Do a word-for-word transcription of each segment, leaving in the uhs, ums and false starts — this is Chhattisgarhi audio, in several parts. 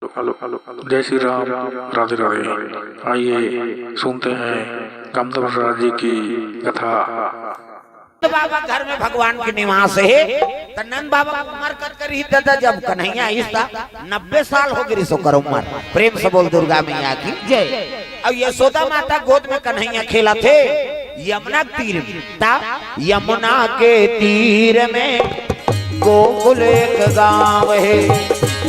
जय श्री राम। राधे राधे। आइए सुनते हैं कामदेव महाराज जी की कथा। बाबा घर में भगवान के निवास हे। त नंद बाबा के उमर कतका रही दादा, जब कन्हैया आइस त? नब्बे साल हो गे रहिस ओकर उमर। प्रेम से बोल दुर्गा मैया की जय। अब यशोदा माता गोद में कन्हैया खेलत हे यमुना के तीर में। त यमुना के तीर में गोकुल एक गाँव हे।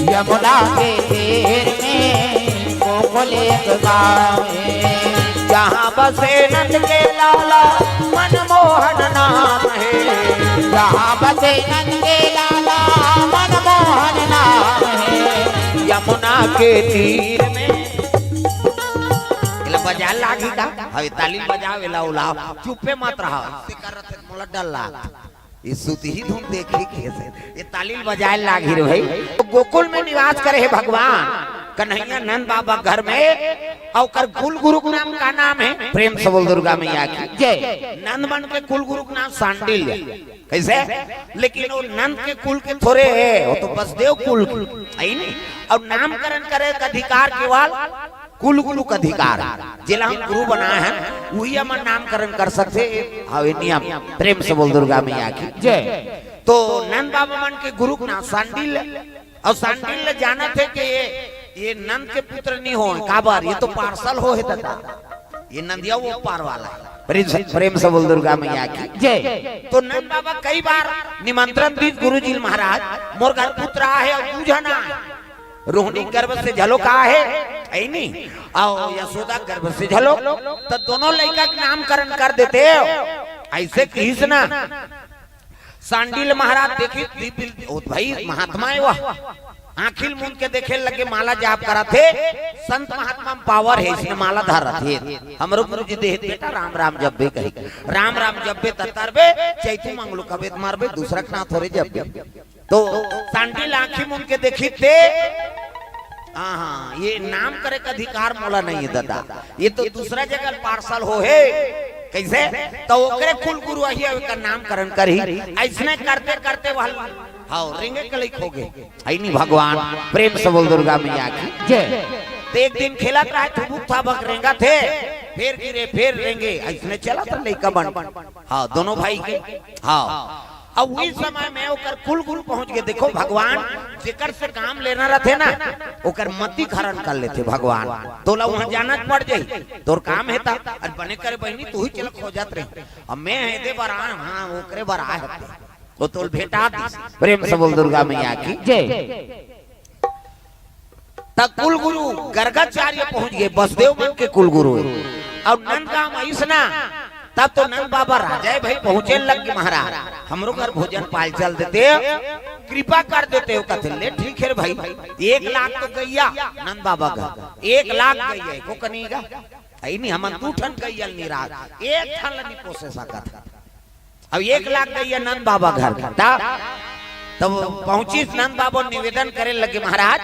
यमुना के तीर में गोकुल एक गाँव हे। जहाँ बसे नंद के लाला मनमोहन नाम हे। जहाँ बसे नंद के लाला मनमोहन नाम हे। यमुना के तीर में। एला बजाए लागही का? हवे ताली बजाओ, एला उलाओ, चुप्पे मत रहा। ऐसे करत हे, मोला डर लाग। ये सुतही धुन देखी कैसे, ये ताली बजाए लागही रे भाई। तो गोकुल में निवास करे हे भगवान कन्हैया नंद बाबा घर में। अउ ओकर कुल गुरु के नाम का नाम हे? प्रेम से बोल दुर्गा मैया की जय। नंद मन के कुल गुरु के नाम सांडिल्य। कैसे? लेकिन वो नंद के कुल के थोरे हे, वो तो बसदेव कुल के, है नहीं? अउ नामकरण करे के अधिकार केवल कुल गुरु के अधिकार हे। जेला हम गुरु बनाए हन, उही हमन नामकरण कर सकथे। हवे नियम। प्रेम से बोल दुर्गा मैया की जय। तो नंद बाबा मन के गुरु के नाम सांडिल्य। अउ सांडिल्य जानत हे कि ये, ये नंद के पुत्र नहीं हो, काबर? ये तो पार्सल हो हे दादा, ये नंदिया वो पार वाला हे। प्रेम से, प्रेम से बोल दुर्गा मैया की जय। तो नंद बाबा कई बार निमंत्रण दीस गुरु जी महाराज, मोर घर पुत्र आहे अउ दू झन आहे, रोहिणी गर्भ से झलो का हे, है नहीं? अउ यशोदा गर्भ से झलो, त दोनों लइका के नामकरण कर देते। ऐसे किहिस ना। सांडिल्य महाराज देखिस, दिव्य, ओ भाई महात्मा हे वह। आँखी ल मूंद के देखे लगे, माला जाप करत हे। संत महात्मा में पावर हे, अइसने माला धरत हे। हमरो गुरु जी देहे, बेटा राम राम जपबे कही। राम राम जपबे त तरबे, चैतू मंगलू कबे त मरबे, दूसरा के नाम थोरे जपबे। तो सांडिल्य आँखी मूंद के देखिस ते, हाँ, हाँ, ये नाम करे के अधिकार मोला नहीं हे दादा, ये तो दूसरा जगह पार्सल हो हे। कैसे? तो ओकरे कुल गुरु आही, ओकर नामकरण करही। अइसने करते करते वह, हाँ, रेंगे के लइक हो गे। है नहीं भगवान, प्रेम से बोल दुर्गा मैया की जय। तो एक दिन खेलत रहे, थुबुक थाबक रेंगत हे, फेर गिरे, फेर रेंगे, अइसने चलत रहे लइका मन। हाँ, दोनों भाई के। हाँ, अब उही समय में ओकर कुल गुरु पहुंच गे। देखो भगवान, जेकर से काम लेना रथे ना, ओकर मति हरण कर लेथे भगवान। तोला उहाँ जाना पड़ जाही, तोर काम हे त, अरे बने करे बहिनी, तू ही चल खोजत रही। अब मैं हे दे बर आए, हाँ, ओकरे बर आए हते। वो तोल भेटा दिस। प्रेम से बोल दुर्गा मैया की जय। त कुल गुरु गर्गाचार्य पहुंच गे, बसदेव मन के कुल गुरु। अउ नंदगांव अइसना, तब तो नंद बाबा राजा हे भाई, पहुंचे लग गे महाराज, हमरो घर भोजन पाल चल देते, कृपा कर देते हो। कथे, ले ठीक हे भाई, एक लाख तो गइया नंद बाबा घर, एक लाख गइया, एको कनी गा, है नहीं, हमन दू ठन गइया ल निराज, एक ठन ल नहीं पोसे सकत। अब एक लाख गइया नंद बाबा घर के। तब, तब पहुंचिस नंद बाबा निवेदन करे लगे, महाराज,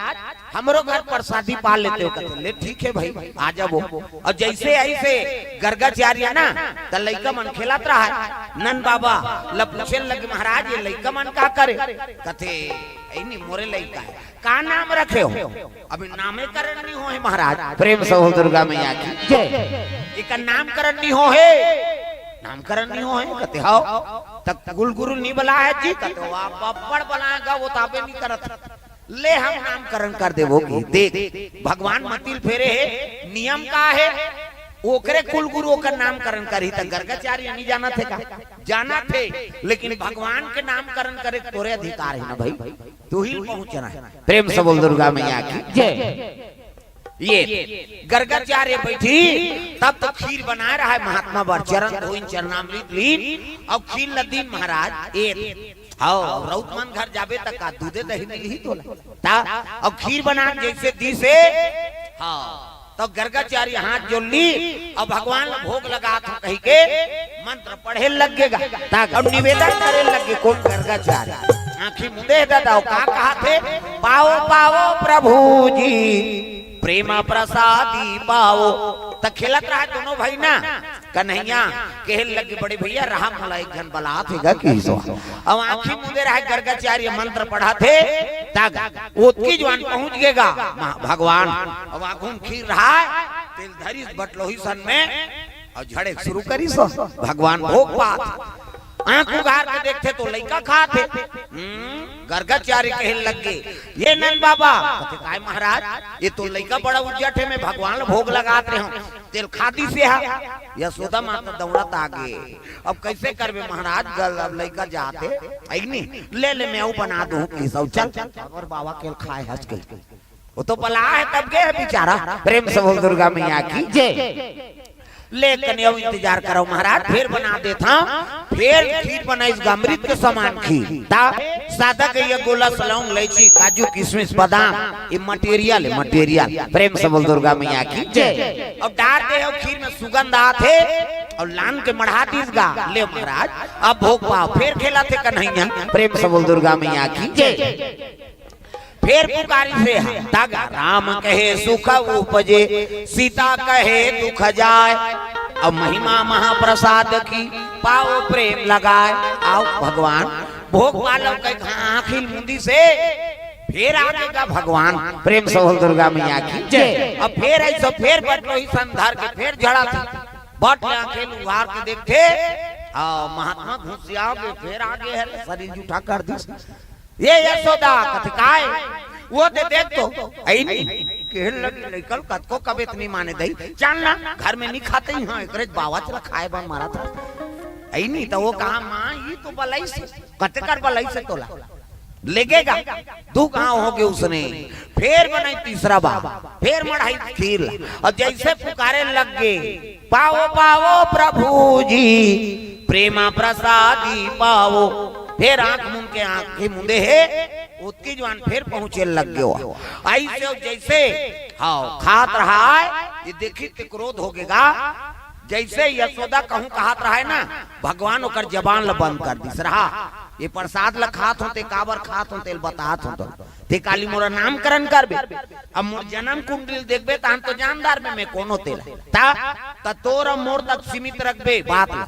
हमरो घर प्रसादी पा लेते हो। कथे, ले ठीक हे भाई, आ जाबो। अउ जइसे अइसे गर्गाचार्य ना, त लइका मन खेलत रहा, नंद बाबा ल पूछे लगे, महाराज, ये लइका मन का करे? कथे, "ए नहीं, मोरे लइका हे।" का नाम रखे हो? अभी नामकरण नहीं होहे महाराज। प्रेम से बोल दुर्गा मैया की जय। एकर नामकरण नहीं होहे, नामकरण नहीं होहे। कथे, "हव।" त कुल गुरु नहीं बलाय जी। कथे, "वाह, बब्बड़ बलाय गा, वो ताबे नहीं करत।" ले हम नामकरण कर देबो कि देख, भगवान मति ल फेरे हे, नियम का हे, ओकरे कुल गुरु ओकर नामकरण करही। त गर्गाचार्य नहीं जानत हे का? जानत हे, लेकिन भगवान के नामकरण करे तोरे अधिकार हे ना भाई, तू ही पहुंचना हे। प्रेम से बोल दुर्गा मैया की जय। ये गर्गाचार्य बैठी, तब तो खीर बनाय रहा हे महात्मा बर, चरण धोइन चरणामृत लीन, अउ खीर ल दीन महाराज। ए, हव, रउत मन घर जाबे त का दूधे दही मिलही तोला? त अउ खीर बना जइसे दिसे, हव, त गर्गाचार्य हाथ जोड़ ली, अउ भगवान ल भोग लगात हंव कहिके मंत्र पढ़े लग गे गा। त अउ निवेदन करे लग गे, कोन? गर्गाचार्य। आंखी मुंदे हे दादा, अउ का कहत हे? "पाओ, पाओ प्रभु जी, प्रेम प्रसादी पाओ।" त खेलत रहा दोनों भाई ना, कन्हैया कहे लगे, "बड़े भैया, रहा, मोला एक झन बलात हे गा," कहिस ओ। अब आँखी मुंदे रहय, गर्गाचार्य मंत्र पढ़त हे, तक ओतकी जुवार पहुंच गे गा मा-, भगवान। अब आँखी म खीर रहय, तेला धरिस बटलोही सन में, अउ झड़े शुरू करिस ओ। भगवान भोग पात, आँख उघार के देखथे त लइका खात हे। हम्म, गर्गाचार्य कहे लगे, "ए नंद बाबा।" कथे, "काय महाराज?" "ए तो लइका बड़ा उज्जट हे, मैं भगवान ल भोग लगात रहेंव, तेला खा दिस ए हा।" यशोदा माता दउड़त आगे, "अब कइसे करबे महाराज, गल अब लइका जात हे, अइगनी, ले ले, मैं अउ बना दूं," कहिस ओ। "चल, अउ बाबा के ल खाय हस," कहिस। ओ तो बलाय हे तब गे हे बिचारा। प्रेम से बोल दुर्गा मैया की जय। ले कने अउ इंतजार करव महाराज, फेर बना देथंव। फेर खीर बनाइस गा, अमृत के समान खीर। त सादा गइया, गोलस, लौंग, लइची, काजू, किसमिस, बादाम, ये material हे, material। प्रेम से बोल दुर्गा मैया की जय। अब डार दे हे खीर में, सुगंध आत हे, अउ लान के मढ़ा दिस गा, "ले महाराज, अब भोग पाव।" फेर खेलत हे कन्हैया। प्रेम से बोल दुर्गा मैया की जय। फेर पुकारिस हे, तक गा, "राम कहे सुख उपजे, सीता कहे दुख जाय। अब महिमा महाप्रसाद की, पाव प्रेम लगाय।" अउ भगवान भोग पालव कहिके आँखी ल मुंदिस हे, फेर आगे गा भगवान। प्रेम से बोल दुर्गा मैया की जय। अब फेर अइसे फेर बटलोही सन धर के फेर झड़त हे। बट ले आँखी ल उघार के देखथे, अउ महात्मा घुसिया गे, फेर आगे हे, शरीर जूठा कर दिस। "ए यशोदा," कथे, "काय?" "ओ दे देख तो, अइनी।" कहे लगे, "लइका ल कतको कबे त नइ माने दई, चल ना, घर में नइ खाते ही, हाँ, एकरे बावच ल खाय बर मरत हस।" अइनी त ओ कहा, "माँ, ई तो बलइस हे।" "कते कर बलइस हे तोला?" लेगे गा, दू घांव होगे उसने, फेर बनाइस तीसरा बार, फेर मढ़ाइस खीर ला, अउ जइसे पुकारे लग गे, "पावो, पावो प्रभु जी, प्रेमा प्रसादी पावो।" फेर आँख मुंद के, आँखी मुंदे हे, ओतकी जुवार फेर पहुँचे लग गे ओ। अइसे जइसे, हाँ, खात रहय, ये देखिस त क्रोध होगे गा। जइसे यशोदा कहूँ कहत रहय ना, भगवान ओकर जबान ल बंद कर दिस। "रहा, ये प्रसाद ल खात हों ते, काबर खात हों तेला बतात हों तो। ते काली मोर नामकरण करबे, अब मोर जनम कुंडली ल देखबे, तहन तो जान डारबे मैं कोन ओं तेला। त, त तोर अउ मोर तक सीमित रखबे बात ल।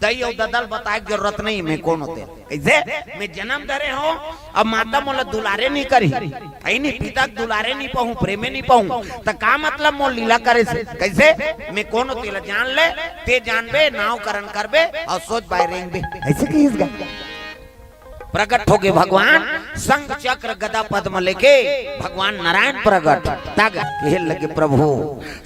दई अउ ददा ल बताय के जरूरत नइ हे मैं कोन ओं तेला।" कइसे? "मैं जनम धरे हों, अब माता मोला दुलारे नइ करही, अइनी, पिता के दुलारे नइ पाहूं, प्रेमे नइ पाहूं, त का मतलब मोर लीला करे से?" कइसे? "मैं कोन ओं तेला जान ले, ते जानबे, नामकरण करबे अउ सोज बाय रेंगबे।" अइसे कहिस गा। प्रगट होगे भगवान, शंख चक्र गदा पद्म लेके भगवान नारायण प्रगट। तक कहे लगे, "प्रभु,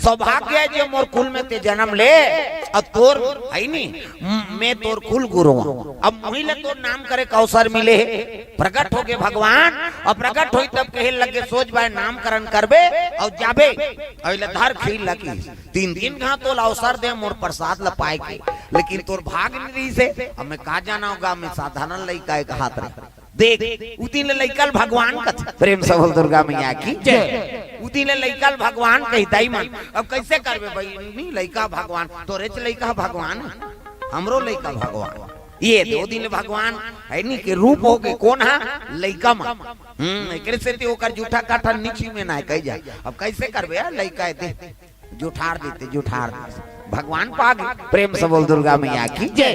सौभाग्य हे जे मोर कुल में ते जनम ले, अउ तोर, अइनी, म-, मैं तोर कुल गुरु हूं। अब मुही ले तोर नाम करे के अवसर मिले हे।" प्रगट होगे भगवान, अउ प्रगट होइस तब कहे लगे, "सोज बाय नामकरण करबे अउ जाबे, अउ एला धर खीर ल," कहिस। "तीन, तीन घांव तोला अवसर देंव मोर प्रसाद ल पाय के, लेकिन तोर भाग नइ रिहिस हे। अब मैं का जानंव गा, मैं साधारण लइका एक हाथ रहे।" देख, उदिन ले लइका ल भगवान कथे। प्रेम से बोल दुर्गा मैया की जय। उदिन ले लइका ल भगवान कही दाई मन। अब कइसे करबे बहिनी, लइका भगवान, तोरेच लइका भगवान, हमरो लइका भगवान। ये दे, उदिन ले भगवान, अइनी, के रूप होगे, कोन हा? लइका मन। हम्म, एकरे सेती ओकर जूठा काठा नीची में ना कहि जा। अब कइसे करबे यार, लइका हे ते जूठार देथे, जूठार देथे। भगवान पागे, प्रेम से बोल दुर्गा मैया की जय।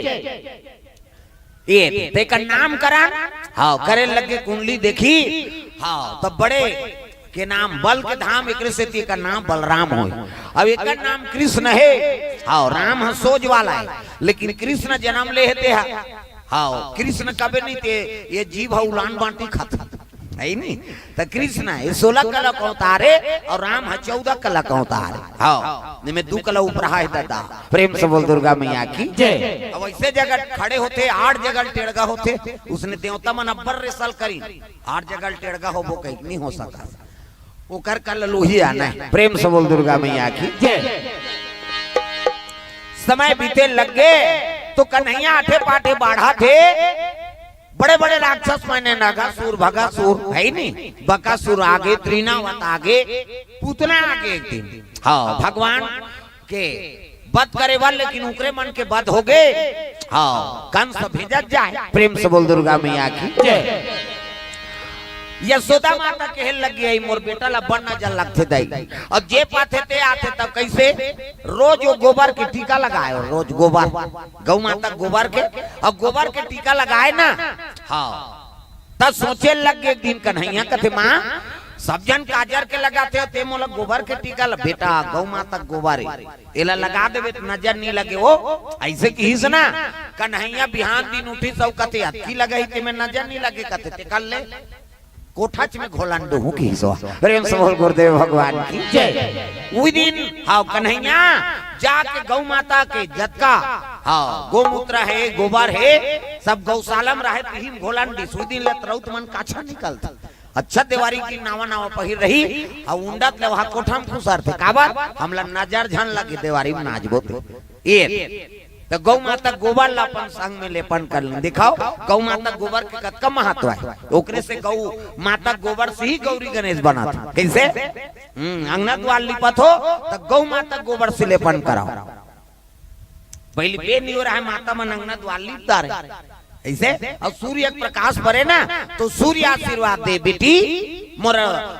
ये तेकर नामकरण, हाँ, करे लगे कुंडली देखिस, हाँ, त बड़े के नाम बल के धाम, एकरे सेती एकर नाम बलराम होय। अब एकर नाम कृष्ण हे, हाँ, राम ह सोज वाला हे, लेकिन कृष्ण जनम ले हे ते हा, हाँ, कृष्ण कबे नइ ते, ये जीव ह उलान बांटी खाथे। हे नी? त कृष्ण, ये सोलह कला के अवतार हे अउ राम ह चौदह कला के अवतार हे। हाँ, एमे दू कला उपराहा हे दादा। प्रेम से बोल दुर्गा मैया की जय। अब अइसे जगह खड़े होथे, आठ जगह टेड़गा होथे, उसने देवता मन अब्बड़ रेसल करिन, आठ जगह टेड़गा होबो कहिके नइ हो सकय। ओकर कला लोहिया नइ। प्रेम से बोल दुर्गा मैया की जय। समय बीते लग गे त कन्हैया आठे पाठे बाढ़त हे। बड़े-बड़े राक्षस माने नगासुर, भगासुर, हे नी? बकासुर आगे, त्रिनावत आगे, पुतना आगे एक दिन। हाँ, भगवान के बध करे बर, लेकिन उकरे मन के बध होगे। हाँ, कंस भेजत जाय। प्रेम से बोल दुर्गा मैया की जय। यशोदा माता कहे लग गई, "मोर बेटा ला बड़ नजर लगथे दाई।" अउ जे पाथे ते आथे, तब कइसे? रोज वो गोबर के टीका लगाए, रोज गोबर, गऊ माता गोबर के, अउ गोबर के टीका लगाए ना। हाँ, त सोचे लग गे एक दिन कन्हैया, कथे, "माँ, सब जन काजर के लगाथे, ते मोला गोबर के टीका ल-, बेटा, गऊ माता गोबर हे, एला लगा देबे त नजर नी लगे वो।" अइसे किहिस ना। कन्हैया बिहान दिन उठिस अउ कथे, "अतकी लगाही, तेमे नजर नी लगे," कथे, "ते कर ले।" कोठाच में घोलन डोहूं किहिस ओ। प्रेम से बोल गुरुदेव भगवान की जय। उही दिन, हाँ, कन्हैया जाके गऊ माता के जतका, हाँ, गोमूत्र हे, गोबर हे, सब गौशाला में रहे, तिही म घोलन डीस। उही दिन ले त रउत मन काछा निकलथे। अच्छा, देवारी के नावा नावा पहिर रही, अउ उंडत ले वहाँ कोठा म खुसरथे। काबर? हमला नजर झन लगे, देवारी म नाचबो ते। ए, त गऊ माता गोबर ला अपन संग में लेपन कर लेन। देखाव, गऊ माता गोबर के कतका महत्व हे। ओकरे से गऊ माता गोबर से ही गौरी गणेश बनाथे। कइसे? हम्म, अंगना द्वार लिपत हो, त गऊ माता गोबर से लेपन कराव। पहिली बेर नी हो रहा हे, माता मन अंगना द्वार लिप डारे। अइसे? अउ सूर्य के प्रकाश परे ना, त सूर्य आशीर्वाद दे, "बेटी, मोर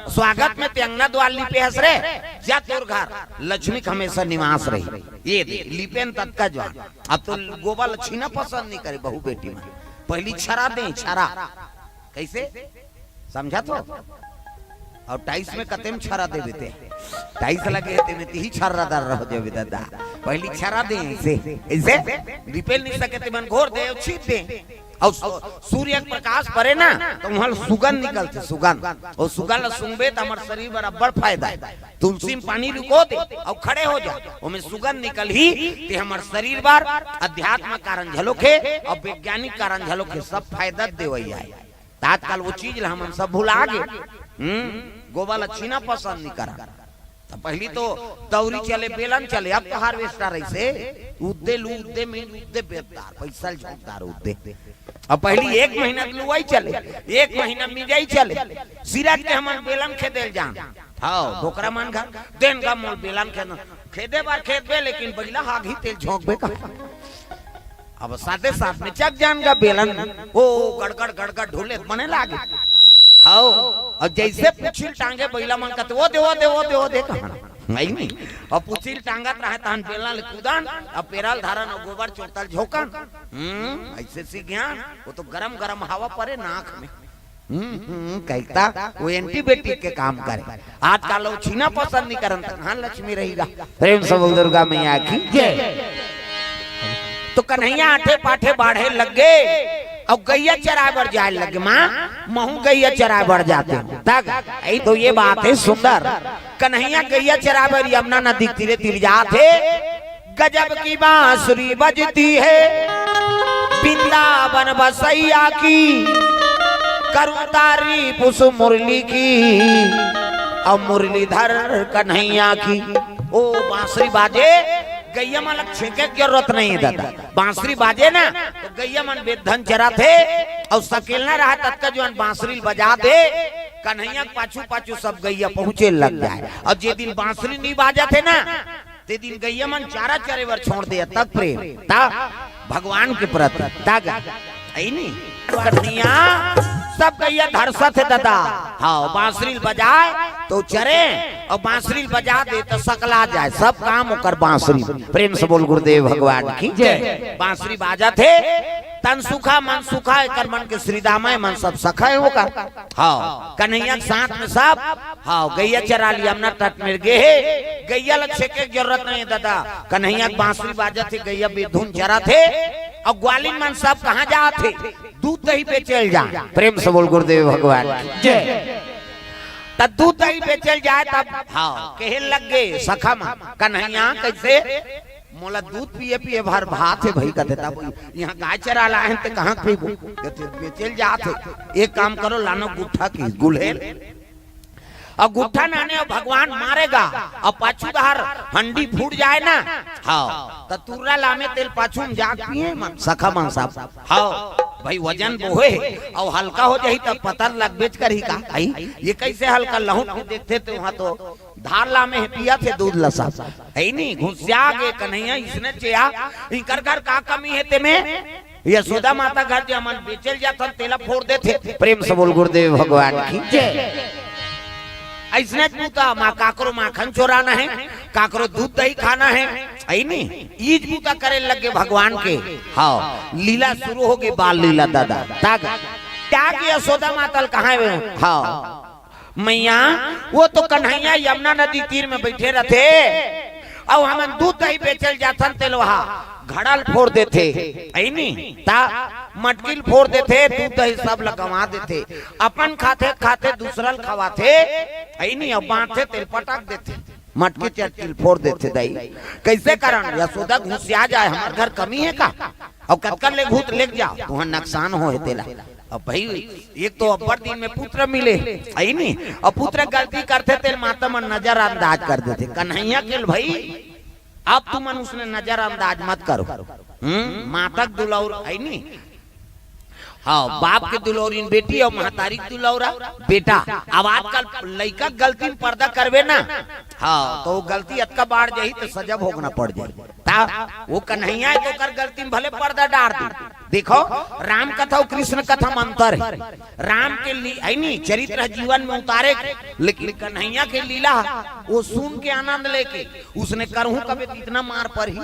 स्वागत में ते अंगना द्वार लिपे हस रे, जा तोर घर लक्ष्मी के हमेशा निवास रही।" ए दे, लिपे न ततका ज्वार। अब तो गोबर ल छीना पसंद नी करे बहू बेटी मन। पहिली छरा दे, छरा। कइसे? समझत हो? अउ टाइल्स में कते म छरा देबे ते? टाइल्स लगे हे, तेमे तिही छर्रादार रह जाबे ददा। पहिली छरा दे, अइसे, अइसे लिपे ल नी सके, तेमन घोर दे अउ छीत दे। अउ सू-, सूर्य के प्रकाश परे ना, त उहाँ ले सुगंध निकलथे, सुगंध। अउ सुगंध ल सूंघबे, त हमर शरीर बर अब्बड़ फायदा हे। तुलसी म पानी रिको दे, अउ खड़े हो जा, ओमे सुगंध निकलही, ते हमर शरीर बर अध्यात्म कारण घलोक हे, अउ वैज्ञानिक कारण घलोक हे, सब फायदा देवइया हे। त आजकल वो चीज ल हमन सब भुला गे। हम्म, गोबर ल छीना पसंद नी करन। त पहिली तो दौरी चले, बेलन चले, अब तो harvester अइसे, उद्दे लू, उद्दे मील, उद्दे बेदार, पइसा ल झोंकदार उद्दे। अब पहिली एक महीना के लुवई चले, एक महीना मिजई चले, सिरज के हमन बेलन खेदे ल जान। हाँ, डोकरा मन घर, देन का मोल बेलन खेदना, खेदे बर खेदबे, लेकिन बइला हागही तेल झोंकबे का। अब साथे साथ में चक जान का बेलन, ओ गड़गड़ गड़गड़ ढोले बने लागे। हाओ, अउ जइसे पुछी ल टांगे बइला मन कथे, "ओ दे, ओ दे, ओ दे, ओ दे," कहन। नहीं, नहीं। अउ पुछी ल टांगत रहे तहन बेलन ले कूदन, अउ पेरा ल धरन अउ गोबर चोरतल झोंकन। हम्म, अइसे सीख ज्ञान, वो तो गरम गरम हवा परे नाक में। हम्म, हम्म, कहिता वो antibiotic के काम करे। आजकल वो छीना पसंद नी करन, त कहाँ लक्ष्मी रहिगा? प्रेम से बोल दुर्गा मैया की जय। त कन्हैया आठे पाठे बाढ़े लग गे, अउ गइया चराए बर जाए लग गे। माँ, महूँ गइया चराए बर जातेंव। त अई तो ये बात हे सुंदर। कन्हैया गइया चराए बर यमुना नदी के तीरे तीर जात हे। गजब की बांसुरी बजती है, वृंदावन बसैया की, करूं तारीफ उस मुरली की, अउ मुरलीधर कन्हैया की। ओ बांसुरी बाजे, गइया मन ल छेंके के जरूरत नहीं हे ददा। बांसुरी बाजे ना, त गइया मन बेधन चरथे, अउ सकेलना रहा ततका जुवार बांसुरी ल बजा दे, कन्हैया के पाछू पाछू सब गइया पहुंचे लग जाए। अउ जे दिन बांसुरी नी बाजत हे ना, ते दिन गइया मन चारा चरे बर छोड़ दे, तब प्रेम, तब भगवान के प्रति, तब अई नी। कन्हैया, सब गइया धरसत हे ददा। हाँ, बांसुरी ल बजाए त चरे, अउ बांसुरी ल बजा दे त सकला जाए, सब काम ओकर बांसुरी। प्रेम से बोल गुरुदेव भगवान की जय। बांसुरी बाजत हे, तन सुखा मन सुखा, एकर मन के श्रीदामा ए मन सब सखा हे ओकर। हाँ, कन्हैया के साथ में सब हाँ, गइया चरा ल यमुना तट मेर गे हे। गइया ल छेके के जरूरत नहीं हे ददा। कन्हैया के बांसुरी बाजत हे, गइया बेधुन चरत हे, अउ ग्वालिन मन सब कहाँ जात हे? दूध दही बेचे ल जाए। प्रेम से बोल गुरुदेव भगवान की जय। त दूध दही बेचे ल जाए तब, हाँ, कहे लग गे सखा मन, कन्हैया कइसे? मोला दूध पिए पिए भर भात हे भई कथे, तब इहाँ गाय चरा लाए हन ते कहाँ पीबो? कथे, बेचे ल जात हे। एक काम करो, लानो गुट्ठा की गुलहेल। अउ गुट्ठा नाने अउ भगवान मारेगा, अउ पाछू डहर हंडी फूट जाए ना, हाँ, त तुर्रा लामे तेल पाछू में जाके पिए मन, सखा मन सब। हाँ, भई वजन बोहे, अउ हल्का हो जाही त पता लगबेच करही का। अई, ये कइसे हल्का लहुट के देखथे ते उहाँ तो धार लामे हे, पियत हे दूध ल सब। अई नी, घुसिया गे कन्हैया, इसने चेया, इकर घर का कमी हे तेमे? यशोदा माता घर जे हमन बेचल जाथन, तेला फोड़ देथे। प्रेम से बोल गुरुदेव भगवान की जय। अइसने बूता मा काकरो माखन चोराना हे, काकरो दूध दही खाना हे, अइ नी? ईज बूता करे लगे भगवान के। हाँ, लीला शुरू होगे, बाल लीला दादा। ताग, त्याग यशोदा माता ल कहाँ हे? हाँ, मैया, वो तो कन्हैया यमुना नदी तीर में बइठे रथे, अउ हमन दूध दही बेचल जाथन, तेल वहा घड़ा ल फोड़ देथे, अइ नी? ता मटकी ल फोड़ देथे, दूध दही सब ल गंवा देथे, अपन खाथे खाथे दूसरा ल खवाथे, अइ नी? अउ बांटथे, तेल पटक देथे, मटकी चटकी ल फोड़ देथे। दाई, कइसे करन? यशोदा घुसिया जाय, हमर घर कमी हे का? अउ कतका ले भूत लेग जाव, तुहर नकसान होहे तेला। अब भाई, एक तो अब्बड़ दिन में पुत्र मिले, अइ नी? अउ पुत्र गलती करथे, तेल माता मन नजरअंदाज कर देथे। कन्हैया के ल भाई, अब तुमन उसने नजरअंदाज मत करो। हम्म, माता के दुलौर, अइ नी? हाँ, बाप के दुलौरिन बेटी अउ महतारी के दुलौरा बेटा। अब आजकल लइका के गलती में पर्दा करबे ना, हाँ, तो वो गलती अतका बाढ़ जाही, तो सजा भोगना पड़ जाही। ता वो कन्हैया हे, तो ओकर गलती में भले पर्दा डार दे। देखो, राम कथा अउ कृष्ण कथा में अंतर हे। राम के लि-, अइ नी, चरित्र जीवन में उतारे के, लेकिन कन्हैया के लीला, वो सुन के आनंद लेके, उसने करहूं कबे त इतना मार परही।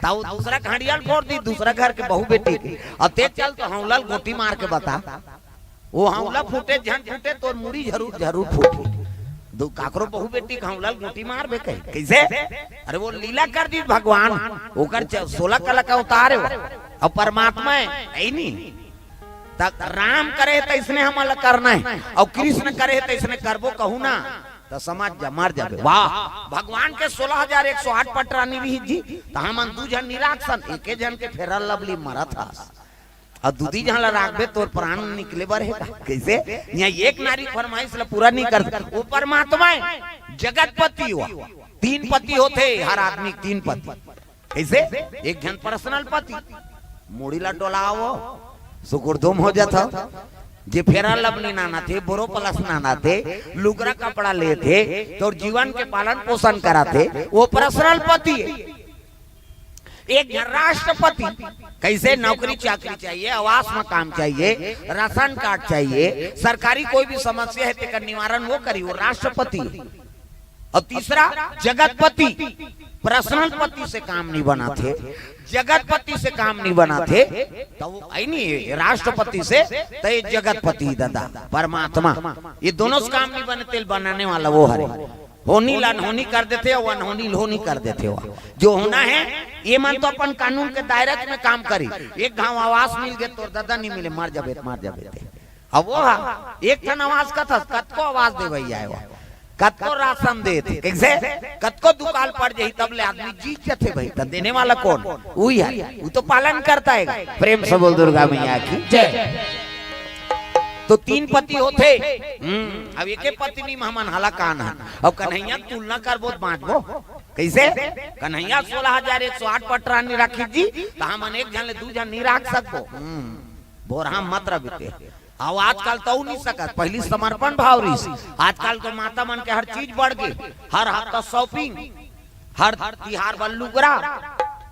ता वो दूसरा घड़िया ल फोड़ दी, दूसरा घर के बहू बेटी के। अब ते चल तो हौला ल गोटी मार के बता। वो हौला फूटे झन फूटे, तोर मुड़ी जरूर, जरूर फूटे। दू काकरो बहू बेटी के हौला ल गोटी मारबे कही। कइसे? अरे वो लीला कर दी भगवान, ओकर च-, सोलह कला का अवतार हे वो। अब परमात्मा हे, अइ नी? त राम करे त अइसने हमन ल करना हे, अउ कृष्ण करे त अइसने करबो कहू ना, त समझ जा, मर जाबे। वाह, भगवान के सोलह हजार एक सौ आठ पटरानी रही जी, त हमन दू झन नी राखसन, एके झन के फेरा लवली मरत हस। अउ दूदी झन ला राखबे, तोर प्राण निकले बर हे का? कइसे? इहाँ एक नारी फरमाइश ला पूरा नी कर सक। वो परमात्मा हे, जगतपति हुआ। तीन पति होथे हर आदमी के, तीन पति। कइसे? एक झन पर्सनल पति, मुड़ी ला डोलावो, सुकुरदुम हो जाथव। जे फेरा लबनी नानाथे, बोरो प्लस नानाथे, लुगरा कपड़ा लेथे, तोर जीवन के पालन पोषण कराथे, वो पर्सनल पति हे। एक झन राष्ट्रपति, कइसे? नौकरी चाकरी चाहिए, आवास मकान चाहिए, राशन कार्ड चाहिए, सरकारी कोई भी समस्या हे तेकर निवारण वो करी, वो राष्ट्रपति हे। अउ तीसरा जगतपति, पर्सनल पति से काम नी बनाथे, जगतपति से काम नी बनाथे, त वो अइ नी राष्ट्रपति से, त ये जगतपति दादा परमात्मा, ये दोनों से काम नी बने, तेल बनाने वाला वो हरे। होनी ल अनहोनी कर देथे अउ अनहोनी ल होनी कर देथे। वो जो होना हे, ये मन तो अपन कानून के दायरा में काम करी। एक घांव आवास मिल गे, तोर दादा नी मिले, मर जाबे, मर जाबे ते। अब वो हा, एक ठन आवास कथस, कतको आवास दे भैया हे वो, कतको राशन देथे, कइसे? कतको दुकाल पड़ जाही, तब ले आदमी जीत जथे भाई, त देने वाला कोन? उही हे, वो तो पालन करता हे। प्रेम से बोल दुर्गा मैया की जय। तो तीन पति होथे। हम्म, अब एके पत्नी में हमन हलाकान हन। अब कन्हैया तुलना करबो त बांचबो कइसे? कन्हैया सोलह हजार एक सौ आठ पटरानी राखी जी, त हमन एक झन ले दू झन नी राख सकबो। हम्म, भोरहा मत रह बीते। अउ आजकल तो नी सकत, पहली समर्पण भाव रहिस, आजकल तो माता मन के हर चीज बढ़ गे, हर हफ्ता shopping, हर तिहार बर लुगरा,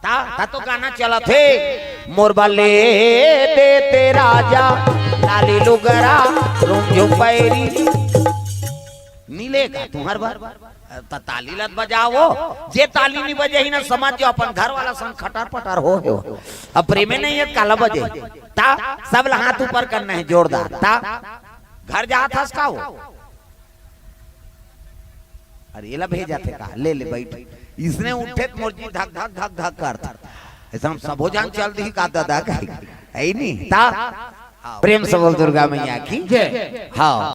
ता, ता तो गाना चलत हे, मोर बर ले देते राजा, लाली लुगरा, रुमझुम पैरी। नी ले का तुंहर बर? त ताली लत बजावो, जे ताली नी बजाही ना, समझ जाओ अपन घर वाला संग खटर पटर हो हे। अब प्रेमे नहीं हे, काला बजे? ता, सब ला हाथ ऊपर करना हे, जोरदार। ता, घर जात हस का हो? अरे, एला भेजत हे का? ले, ले, बइठ। इसने उठे त मोर जी धक, धक, धक, धक करत। अइसन सबो झन चल दिही का दादा कही? हे नी? ता, प्रेम से बोल दुर्गा मैया की। जय। हाँ।